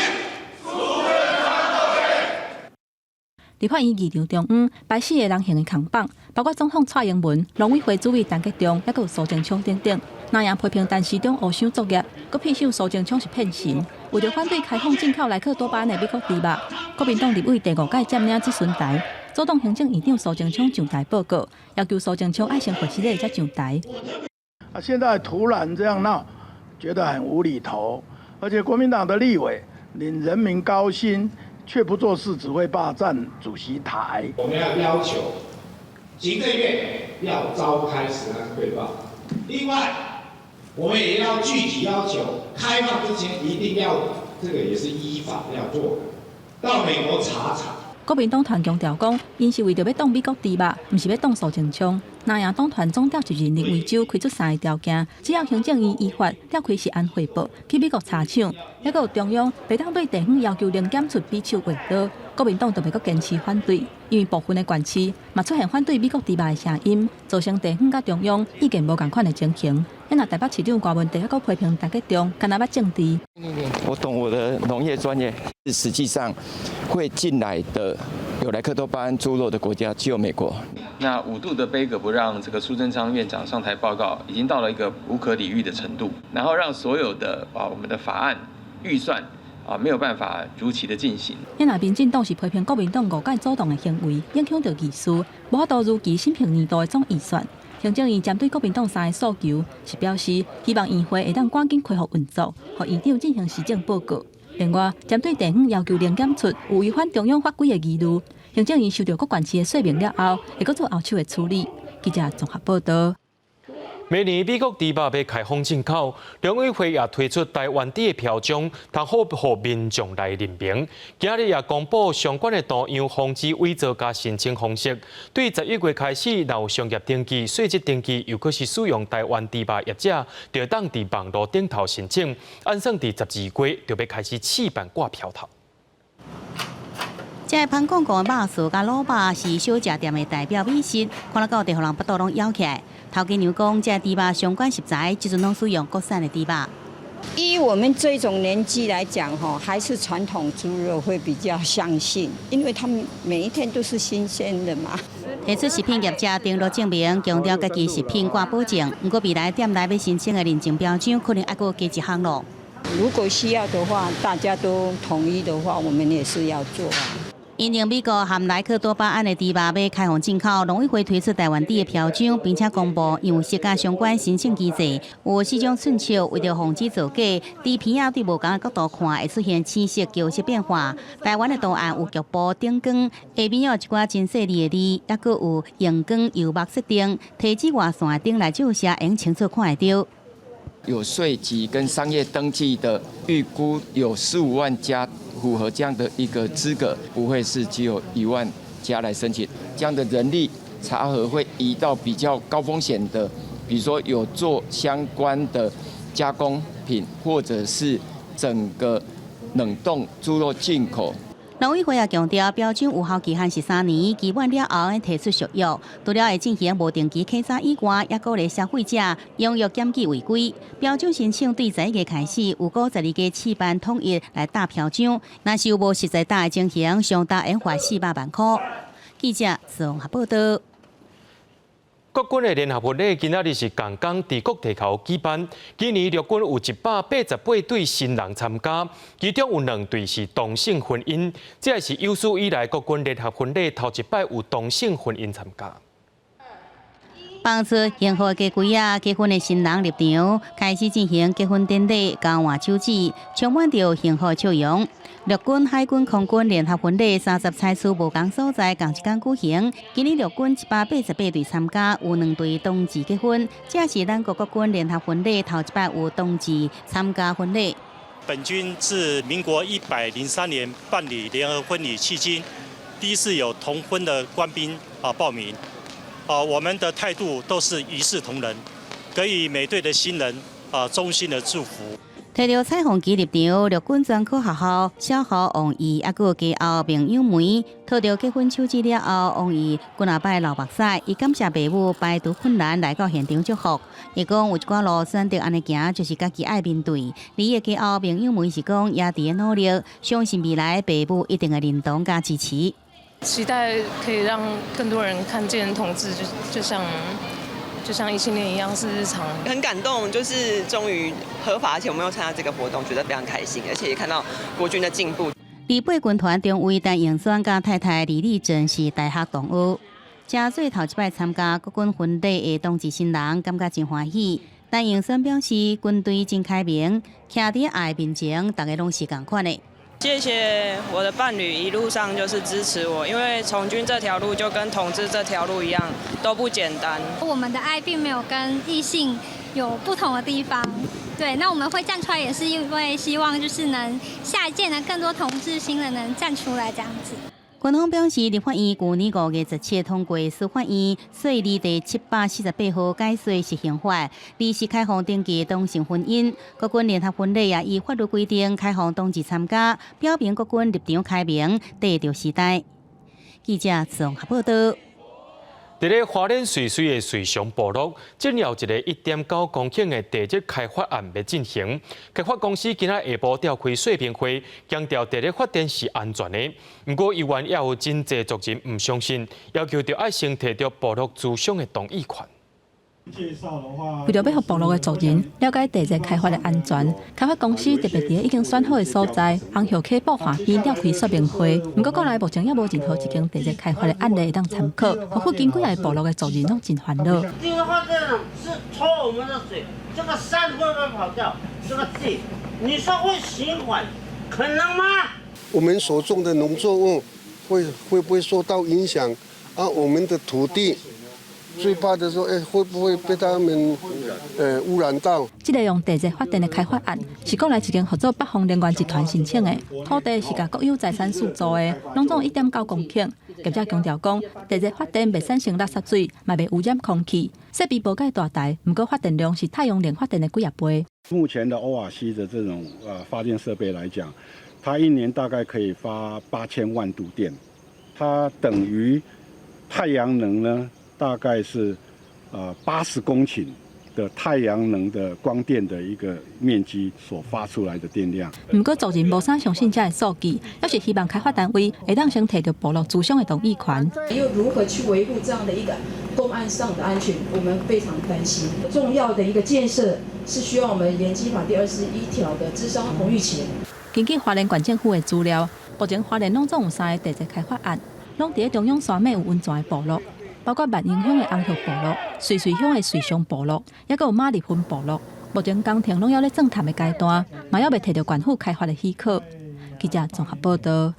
立法院議場中央擺四个人形的扛棒，包括總統蔡英文、農委會主委陳吉仲，抑閣有蘇貞昌等等。藍營批評陳時中烏箱作業，閣批評蘇貞昌是騙神。為著反對開放進口萊克多巴胺的美國豬肉，國民黨立委第五擺佔領質詢台，阻擋行政院長蘇貞昌上台報告，要求蘇貞昌愛先回失禮才上台。啊，現在突然這樣鬧，覺得很無厘頭，而且國民黨的立委領人民高薪，卻不做事，只會霸佔主席台。我們要要求行政院要召開食安匯報。另外，我們也要具體要求，開放之前一定要，這個也是依法要做，到美國查廠。國民黨團強調講，𪜶是為著欲擋美國豬肉，毋是欲擋蘇貞昌。藍營黨團總召集人林為洲開出三个條件，只要行政院依法調開食安匯報去美國查廠，抑閣有中央袂當對地方要求零檢出比手畫刀，國民黨就袂閣堅持反對，因為部分的縣市嘛出現反對美國豬肉的聲音，造成地方佮中央意見無仝款的情形。若台北市長柯文哲抑閣批評陳吉仲，敢若捌政治。我懂我的農業專業，實際上會進來的有萊克多巴胺豬肉的國家只有美國。那五度的杯葛不讓這個蘇貞昌院長上台報告，已經到了一個無可理喻的程度。然後讓所有的啊我們的法案預算啊沒有辦法如期的進行。若民進黨是批評國民黨五擺阻擋的行為，影響著議事，無法度如期審評年度的總預算。行政院針對國民黨三个訴求，是表示希望院會會當趕緊恢復運作，予院長進行施政報告。另外，針對地方要求零檢出有違反中央法規的疑慮，行政院收著各縣市的說明了後，會閣做後手的處理。記者綜合報導。明年美國豬肉欲開放進口，農委會也推出台灣豬的標章，通好予民眾來認明。今日也公布相關的圖樣，防止偽造佮申請方式。對11月開始，若有商業登記、稅籍登記，又閣是使用台灣豬肉業者，就當佇網路頂頭申請。按算佇12月就欲開始試辦掛標頭。這个芳廣廣的肉臊佮滷肉是小食店的代表美食，看了到地予人腹肚攏枵起來。頭家娘講，這个豬肉相關食材，這陣攏使用國產的豬肉。以我們這種年紀來講，吼，還是傳統豬肉會比較相信，因為他們每一天都是新鮮的嘛。提出食品業者登錄證明，強調家己食品掛保證。毋過未來店內欲申請的認證標準，可能愛閣加一項囉。如果需要的話，大家都統一的話，我們也是要做啊。因應美國含萊克多巴胺的豬肉欲開放進口，農委會推出台灣豬的標章，並且公布樣式佮相關申請機制。有四種寸尺，為著防止造假，豬皮仔對無仝的角度看，會出現青色、橘色變化。台灣的圖案有局部頂光，下面有一寡真細膩的字，抑閣有熒光油墨設定，提紫外線的燈來照射，會清楚看會著。有稅籍跟商業登記的，預估有15萬家符合這樣的一個資格，不會是只有1萬家來申請。這樣的人力查核會移到比較高風險的，比如說有做相關的加工品，或者是整個冷凍豬肉進口。農委會也強調，標準有效期限是3年，期滿了後提出續約。除了會進行無定期檢查以外，也鼓勵消費者踴躍檢舉違規。標準申請對11月開始，有五十二家試辦統一來打標章，若是有無實際打的情形，上大會罰400萬箍。記者綜合報道。國軍的聯合婚禮今仔日是仝工佇國提口舉辦。今年陸軍有188對新人參加，其中有兩對是同性婚姻，這也是有史以來國軍聯合婚禮頭一擺有同性婚姻參加。放出幸福的家規仔，結婚的新人入場，開始進行結婚典禮，交換手指，充滿著幸福的笑容。陸軍、海軍、空軍聯合婚禮30採區無仝所在，仝一工舉行。今年陸軍188對參加，有兩對同志結婚，這是咱國國軍聯合婚禮頭一擺有同志參加婚禮。本軍自民國103年辦理聯合婚禮迄今，第一次有同婚的官兵啊報名。啊，我們的態度都是一視同仁，給予每對的新人啊衷心的祝福。提著彩虹旗入場，陸軍專科學校小校王毅，抑閣有家後明友梅，討著結婚手指了後，王毅幾若擺流目屎，伊感謝爸母排除困難來到現場祝福。伊講有一寡路選擇按呢行，就是家己愛面對。而伊的家後明友梅是講，也佇咧努力，相信未來爸母一定會認同佮支持。期待可以讓更多人看見同志就像異性戀一樣是日常。很感動，就是終於合法，而且我們又參加這個活動，覺得非常開心，而且也看到國軍的進步。預備軍團中尉陳永宣佮太太李麗珍是大學同學，這做頭一擺參加國軍婚禮的同志新人，感覺真歡喜。陳永宣表示，軍隊真開明，徛佇愛面前，大家攏是仝款的。謝謝我的伴侶一路上就是支持我，因為從軍這條路就跟同志這條路一樣，都不簡單。我們的愛並沒有跟異性有不同的地方，對，那我們會站出來也是因為希望就是能下一屆呢更多同志新人能站出來這樣子。軍方表示，立法院舊年5月17通過司法院稅字第748號改稅實行法，臨時開放登記同性婚姻。國軍聯合婚禮也依法律規定開放同志參加，表明國軍立場開明，綴著時代。記者綜合報道。佇咧花蓮瑞穗的瑞祥部落，正有一個1.9公頃的地熱開發案欲進行。開發公司今仔下晡召開說明會，強調地熱發電是安全的。毋過，猶原也有真濟族人毋相信，要求著愛先提著部落族長的同意權。為著欲予部落的族人了解地熱開發的安全，開發公司特別佇已經選好的所在，紅葉溪瀑岸邊召開說明會。毋過，國內目前猶無任何一間地熱開發的案例會當參考，予附近幾个部落的族人攏真煩惱。這個發電是抽我們的水，這個山會不會跑掉？這個地，你說會循環，可能嗎？我們所種的農作物會不會受到影響？啊，我們的土地。最怕的說，欸，會不會被他們污染到？這個用地熱發電的開發案，是國內一間合作北方能源集團申請的，土地是共國有財產署租的，攏總1.9公頃。業者強調講，地熱發電袂產生垃圾水，嘛袂污染空氣，設備無蓋大台，毋過發電量是太陽能發電的幾仔倍。目前的歐瓦西的這種發電設備來講，它一年大概可以發8000萬度電，它等於太陽能呢，大概是80公頃的太陽能的光電的一個面積所發出來的電量。毋過族人無啥相信這个數據，猶是希望開發單位會當先提著部落族長的同意權。又如何去維護這樣的一個公安上的安全？我們非常擔心。重要的一個建設是需要我們鹽基法第21條的諮商同意權。根據花蓮縣政府的資料，目前花蓮攏總有三个地熱開發案，攏佇咧中央山脈有溫泉的部落。包括萬榮鄉的紅葉部落、瑞穗鄉的瑞祥部落，抑閣有馬里芬部落。目前工程攏猶咧鑽探的階段，嘛猶未提著縣府開發的許可。記者綜合報道。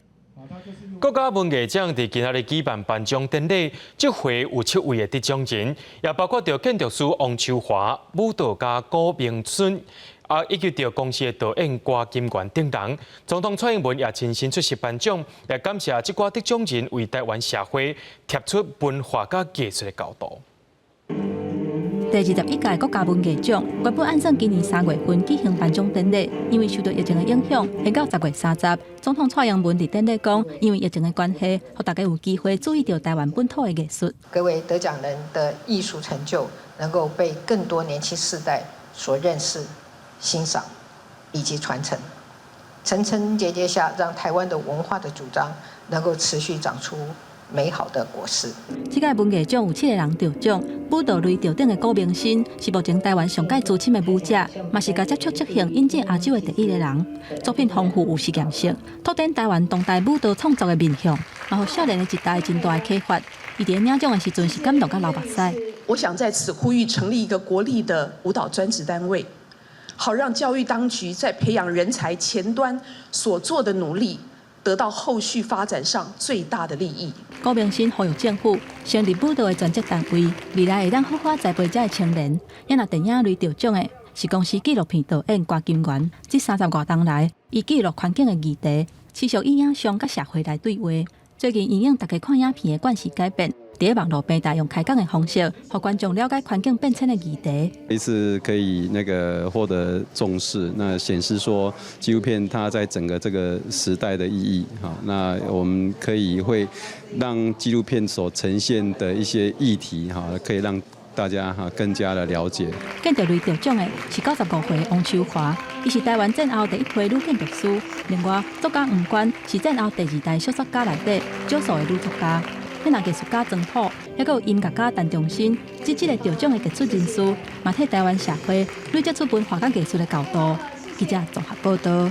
國家文藝獎佇今仔日舉辦頒獎典禮，這回有七位的得獎人，也包括著建築師王秋華、舞蹈家郭明春，啊，以及著公視的導演郭金元等人。總統蔡英文也親身出席頒獎，也感謝這寡得獎人為臺灣社會提出文化佮藝術的高度。第21屆國家文藝獎原本按算今年3月份舉行頒獎典禮，因為受到疫情的影響，延到10月30。總統蔡英文佇典禮講，因為疫情的關係，予大家有機會注意著台灣本土的藝術。各位得獎人的藝術成就能夠被更多年輕世代所認識、欣賞以及傳承，層層疊疊下，讓台灣的文化的主張能夠持續長出美好的果實。這屆文藝獎有七個人得獎，舞蹈類得獎的郭明新是目前台灣上蓋資深的舞者，嘛是共接觸即興引進亞洲的第一个人。作品豐富有實驗性，拓展台灣當代舞蹈創作的面向，嘛予少年的一代真大的啟發。伊佇領獎的時陣是感動甲流目屎。我想在此呼籲成立一個國立的舞蹈專職單位，好讓教育當局在培養人才前端所做的努力，得到後續發展上最大的利益。郭明新呼籲政府成立舞蹈的專職單位，未來會當好好栽培遮的青年。也若電影類得獎的是公視紀錄片導演郭金元，這30外冬來，伊記錄環境的議題，持續以影像佮社會來對話。最近因應大家看影片的慣勢改變，佇網路平台用開講的方式，予觀眾了解環境變遷的議題。這次可以那個獲得重視，那顯示說紀錄片它在整個這個時代的意義。哈，那我們可以會讓紀錄片所呈現的一些議題，哈，可以讓大家哈更加的了解。建築類得獎的是95歲的王秋華，伊是台灣戰後第一批女建築師。另外，作家黃關是戰後第二代小說家內底少數的女作家。彼若藝術家莊普，抑閣有音樂家陳忠新，這幾个得獎的傑出人士，嘛替台灣社會累積出文化佮藝術的高度。記者綜合報導。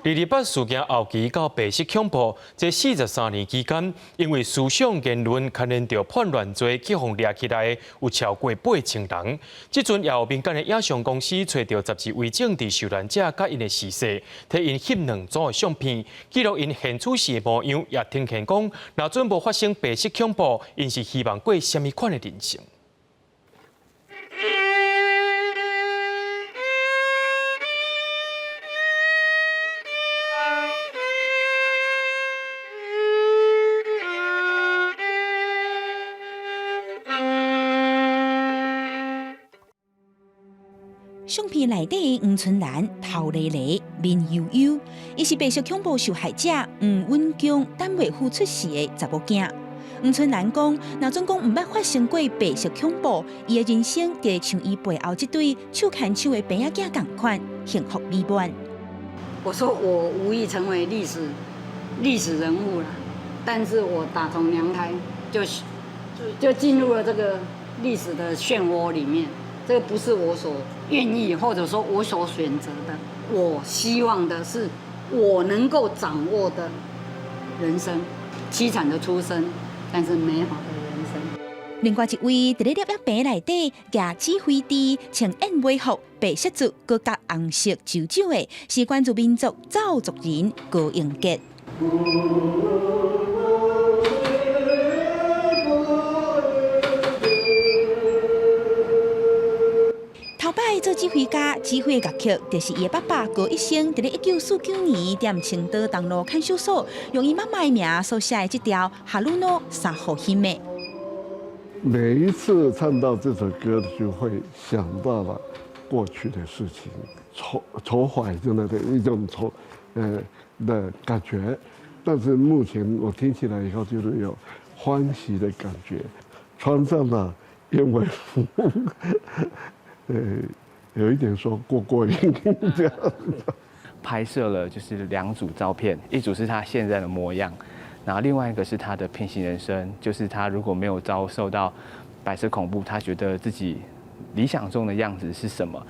228事件後期到白色恐怖，這43年期間，因為思想言論牽連著叛亂罪去予掠起來，有超過8000人。這陣也有民間的影像公司揣著12位政治受難者佮𪜶的辭世，替𪜶翕兩組的相片，記錄𪜶現處時的模樣，也呈現講，若準無發生白色恐怖，𪜶是希望過啥物款的人生。相片內底黃春蘭頭犁犁面憂憂，伊是白色恐怖受害者黃允恭、陳偉夫出世的查某囝。黃春蘭講，若準講毋捌發生過白色恐怖，伊的人生就會像伊背後這對手牽手的平仔囝仝款，幸福美滿。我說我無意成為歷史人物啦，但是我打從娘胎就進入了這個歷史的漩渦裡面。這個不是我所願意，或者說我所選擇的。我希望的是我能夠掌握的人生，淒慘的出生，但是美好的人生。另外一位佇咧攝影棚內底舉指揮箸，穿燕尾服、白色族，閣佮紅色皺皺的，是關注民族趙族人高英傑。頭擺做指揮家，指揮的樂曲，就是伊的爸爸高一生佇咧1949年踮青島東路看守所，用伊媽媽的名所寫的這條《哈魯諾沙荷希梅》。每一次唱到這首歌，就會想到了過去的事情，愁愁懷真的的一種愁，的感覺。但是目前我聽起來以後，就是有歡喜的感覺，穿上了燕尾服。有一點說過過癮這樣。拍攝了就是兩組照片，一組是他現在的模樣，然後另外一個是他的平行人生，就是他如果沒有遭受到白色恐怖，他覺得自己理想中的樣子是什麼？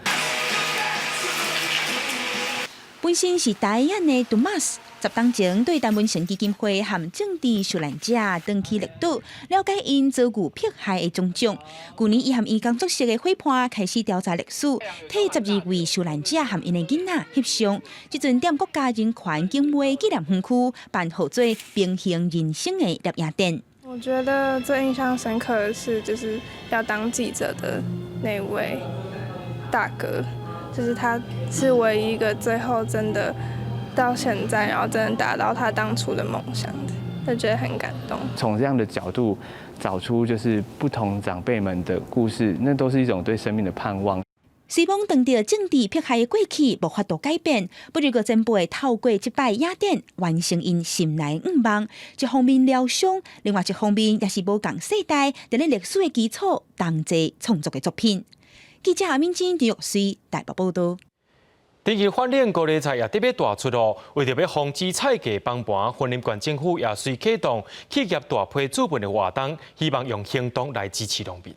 本身是台灣的杜馬斯，10冬前對陳文成基金會和政治受難者轉去綠島，了解𪜶遭遇迫害的種種。舊年，伊和伊工作室的伙伴開始調查歷史，替12位受難者和𪜶的囡仔翕相。這陣踮國家人權警衛紀念園區辦號做平行人生的攝影展。我覺得最印象深刻的是，就是要當記者的那位大哥。就是他是唯一一個最後真的到現在，然後真的達到他當初的夢想的。就覺得很感動。從這樣的角度找出就是不同長輩們的故事，那都是一種對生命的盼望。希望當著政治迫害的過去無法度改變，不如閣前輩透過這擺影展完成𪜶心內願望。一方面療傷，另外一方面也是無仝世代佇咧歷史的基礎同齊創作的作品。記者阿敏珍、張玉穗台北報道。天氣反冷，高麗菜也特別大出哦。為著欲防止菜價崩盤，雲林縣政府也隨啟動企業大批注文的活動，希望用行動來支持農民。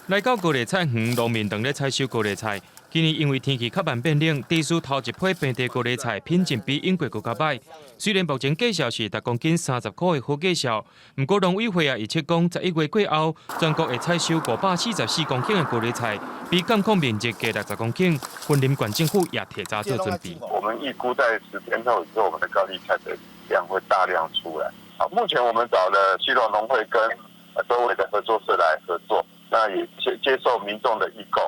來到高麗菜園，農民正咧採收高麗菜。今年因為天氣較慢變冷，地勢頭一批平地高麗菜品質比往過閣較䆀。雖然目前價數是逐公斤30塊的好價數，毋過農委會也預測講，11月過後，全國會採收544公頃的高麗菜，比概況面積加60公頃。雲林縣政府也提早做準備。我們預估在10天後以後，我們的高麗菜的量會大量出來。好，目前我們找了西螺農會跟周圍的合作社來合作，那也接受民眾的預購。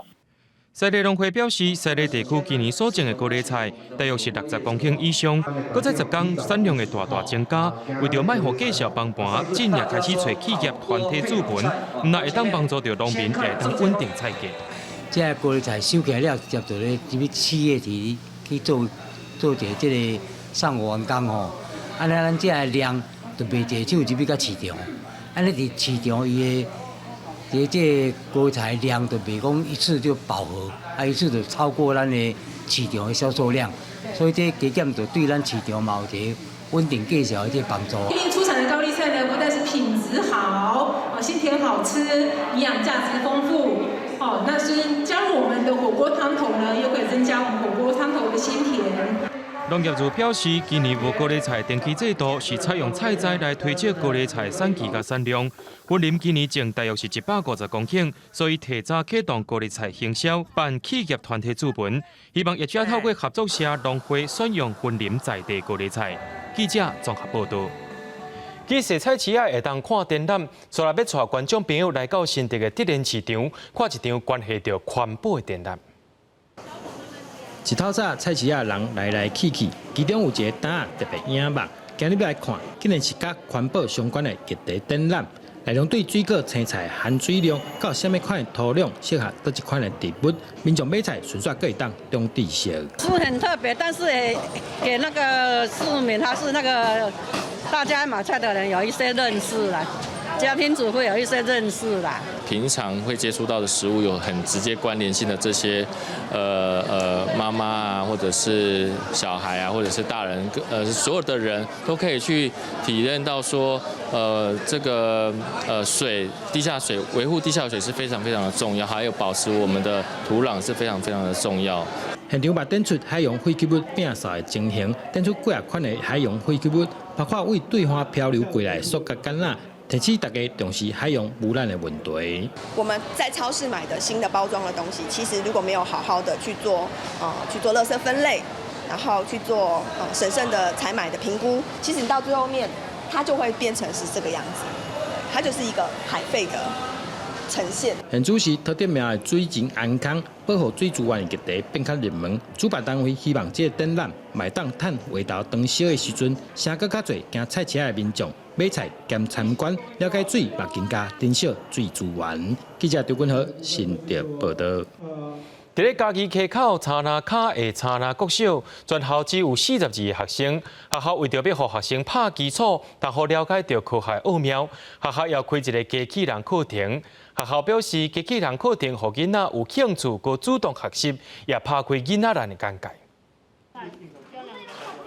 西螺農會表示，西螺地區今年所種的高麗菜大約是60公頃以上，閣再10天產量會大大增加。為著莫予價數崩盤，今日開始揣企業團體注文，毋但會當幫助著農民，會當穩定菜價。這个高麗菜收起來了，直接就咧入去企業去去做做一個這个送予員工吼，按呢咱這个量就袂一手入去到市場，按呢佇市場伊的。這个高菜量就袂講一次就飽和，啊一次就超過咱的市場的銷售量，所以這加減就對咱市場嘛有一个穩定價數的這个幫助。雲林出產的高麗菜呢，不但是品質好，哦鮮甜好吃，營養價值豐富，哦，那是加入我們的火鍋湯頭呢，又可以增加我們火鍋湯頭的鮮甜。農業處表示，今年無高麗菜登記制度是採用採摘來推測高麗菜產期佮產量。雲林今年種大約是150公頃，所以提早啟動高麗菜行銷，辦企業團體注文，希望業者透過合作社農會選用雲林在地高麗菜。記者綜合報道。去踅菜市仔會當看展覽，煞來欲帶觀眾朋友來到新竹的德仁市場，看一場關係著環保的展覽。一透早菜市仔人來來去去，其中有一个擔仔特別引目，今日欲來看，竟然是佮環保相關的議題展覽，內容對水果、青菜含水量到啥物款的土壤適合佗一款的植物，民眾買菜順紲閣會當長知識。是很特別，但是也給那個市民，還是那個大家買菜的人有一些認識啦，家庭主婦有一些認識啦。平常會接觸到的食物有很直接關聯性的這些，媽媽啊，或者是小孩啊，或者是大人，所有的人都可以去體驗到說，這個水地下水維護地下水是非常非常的重要，還有保持我們的土壤是非常非常的重要。現場嘛展出海洋廢棄物摒掃的情形，展出幾仔款的海洋廢棄物，包括對對岸漂流過來的塑膠桿仔。提醒大家重視海洋污染的問題。我們在超市買的新的包裝的東西，其實如果沒有好好的去做垃圾分類，然後去做審慎的採買的評估，其實你到最後面，它就會變成是這個樣子，它就是一個海廢的呈現。現主是頭一名的水情安康，保護水資源的議題變較熱門。主辦單位希望這個展覽會當趁話頭當燒的時陣，聲閣較濟行菜市的民眾買菜兼參觀，了解水嘛更加珍惜水資源。記者張君豪新竹報道。佇咧嘉義溪口柴林跤的柴林國小，全校只有42個學生。學校為著欲予學生拍基礎，通好了解著科學奧妙，學校也開一个機器人課程。學校表示，機器人課程予囡仔有興趣，閣主動學習，也拍開囡仔人的眼界。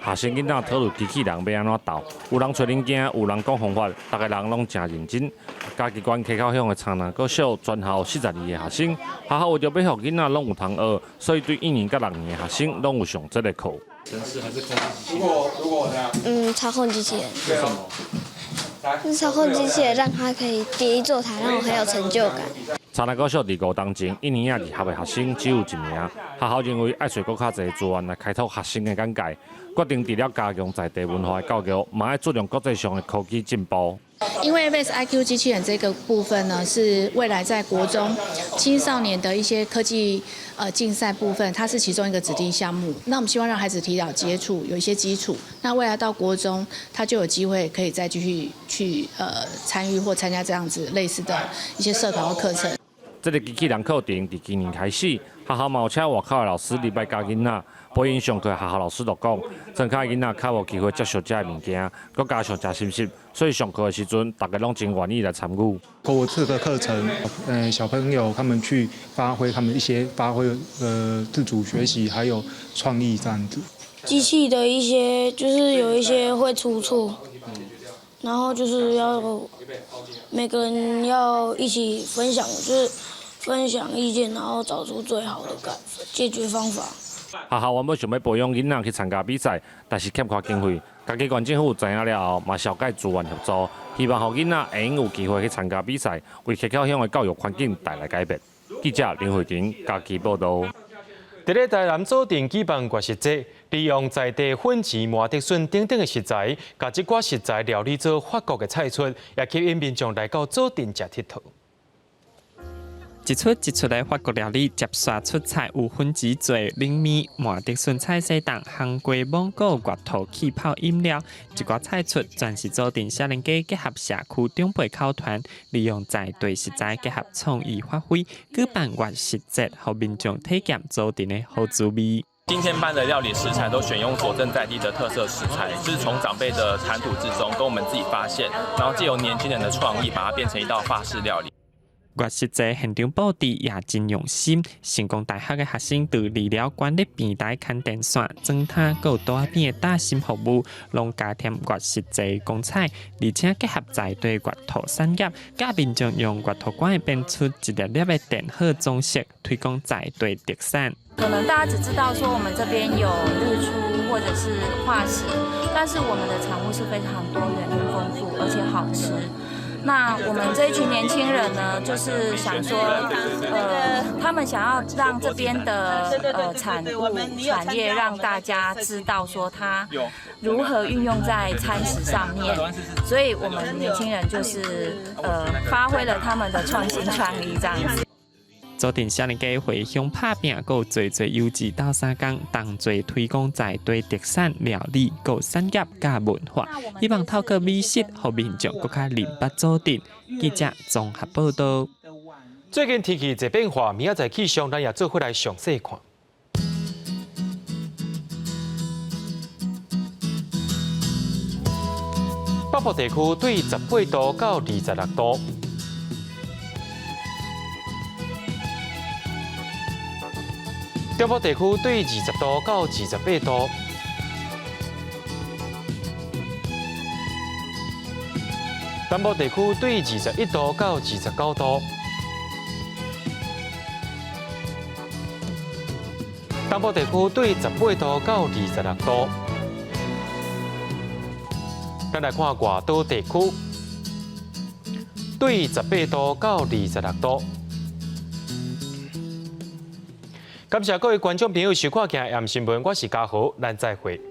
學生囡仔討論機器人欲按怎鬥，有人揣零件，有人講方法，逐个人攏誠認真。嘉義縣溪口鄉的柴林國小全校42個學生，學校為著欲予囡仔攏有通學，所以對一年佮六年的學生攏有上這个課。程式還是控制機器？如果嗯，操控機器人。為什麼？操控機器人讓它可以疊一座塔，讓我很有成就感。柴林國小佇5冬前，一年仔二合的學生只有一名。學校認為愛揣閣較濟資源來開拓學生的眼界，決定除了加強在地文化的教育，嘛愛注重國際上的科技進步。因為 VEX IQ 機器人這個部分呢，是未來在國中青少年的一些科技競賽部分，它是其中一個指定項目。那我們希望讓孩子提早接觸，有一些基礎。那未來到國中，他就有機會可以再繼續去參與或參加這樣子類似的一些社團或課程。這個機器人課程佇今年開始，學校嘛有請外口的老師入來教囡仔。陪𪜶上課，學校老師就講，莊跤囡仔較無機會接觸這个物件，閣加上誠心實，所以上課的時陣，大家攏真願意來參與。透過這個課程，小朋友他們去發揮他們一些發揮，自主學習還有創意這樣子。機器的一些就是有一些會出錯，然後就是要每個人要一起分享，就是分享意見，然後找出最好的解決方法。學校原本想欲培養囡仔去參加比賽，但是欠缺經費。嘉義縣政府知影了後，嘛紹介資源協助，希望予囡仔會用有機會去參加比賽，為溪口鄉的教育環境帶來改變。記者林慧婷嘉義報導。佇咧台南左鎮舉辦月食節，利用在地粉糍、麻的筍等等的食材，共這寡食材料理做法國的菜出，也吸引民眾來到左鎮食𨑨迌。一出一出的法國料理接續出菜，有粉糍做冷麵、麻的筍菜西凍、烘雞、芒果、月桃氣泡飲料，一寡菜出全是左鎮少年家結合社區長輩口傳，利用在地食材結合創意發揮，舉辦月食節，予民眾體驗左鎮的好滋味。今天辦的料理食材都選用左鎮在地的特色食材，就是從長輩的談吐之中，跟我們自己發現，然後藉由年輕人的創意，把它變成一道法式料理。月食節現場布置也真用心，成功大學的學生除了管理平台牽電線、裝塔，閣有桌仔邊的打新服務，攏加添月食節光彩，而且結合在地月桃產業，教民眾用月桃乾變出一粒粒的電荷裝飾，推廣在地特產。可能大家只知道說我們這邊有日出或者是化石，但是我們的產物是非常多元跟豐富，而且好吃。那我們這一群年輕人呢，就是想說，他們想要讓這邊的產物產業讓大家知道說它如何運用在餐食上面，所以我們年輕人就是發揮了他們的創新創意這樣子。左鎮少年家回鄉拍拚，閣有濟濟優質鬥相共，同齊推廣在地特產料理、閣產業佮文化，希望透過美食，予民眾閣較認捌左鎮。記者綜合報導。最近天氣濟變化，明仔載氣象，咱也做伙來詳細看。北部地區對18度到26度。中部地區對20度到28度，南部地區對21度到29度，東部地區對18度到26度。咱來看外島地區，對18度到26度。感謝各位觀眾朋友收看《今日新聞》，我是嘉豪，咱再會。